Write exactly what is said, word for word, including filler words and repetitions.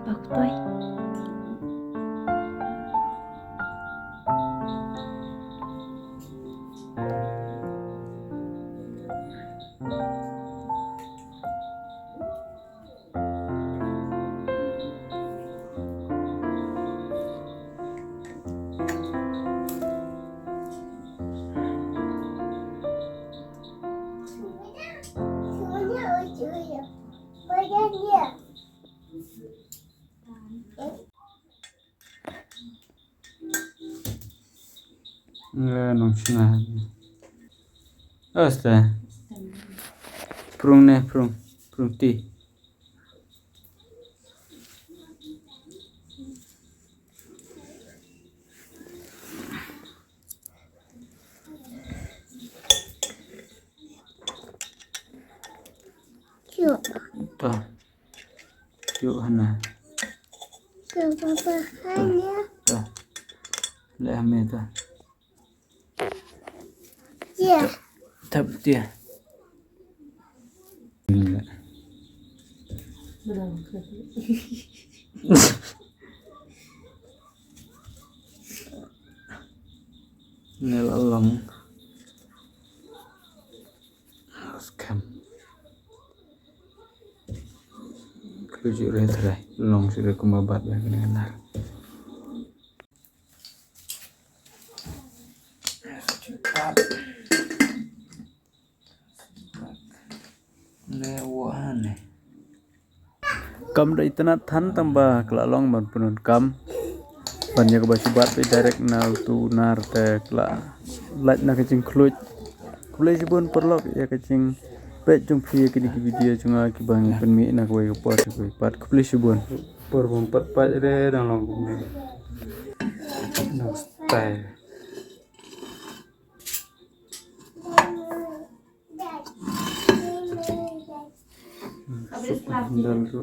Baktoy. Nga nong shna. Asta. Prung ne, prung. Prung ti. Cute. Ta. Cute hana. Cute papa hana. Ta. Le hame ta. Tia. Thap tia. Nel along. Skam. Kluji re trai. Long sida kumba bat ba kena nar. Ne wa ne. Kam da itynnad than tang ba ka la long ban pyndonkam. Ban ïa kaba shu bat beit direct na utu u nar te ka la lait na ka jingkhluit. Khublei shibun paralok ïa ka jingpeit jong phi ïa kine ki video jong nga kiba ngi pynmih na kawei ka por sha kawei pat. Khublei shibun. Por bym pat pat re dang long kumne. Dang style. Hmm, suk dal tu.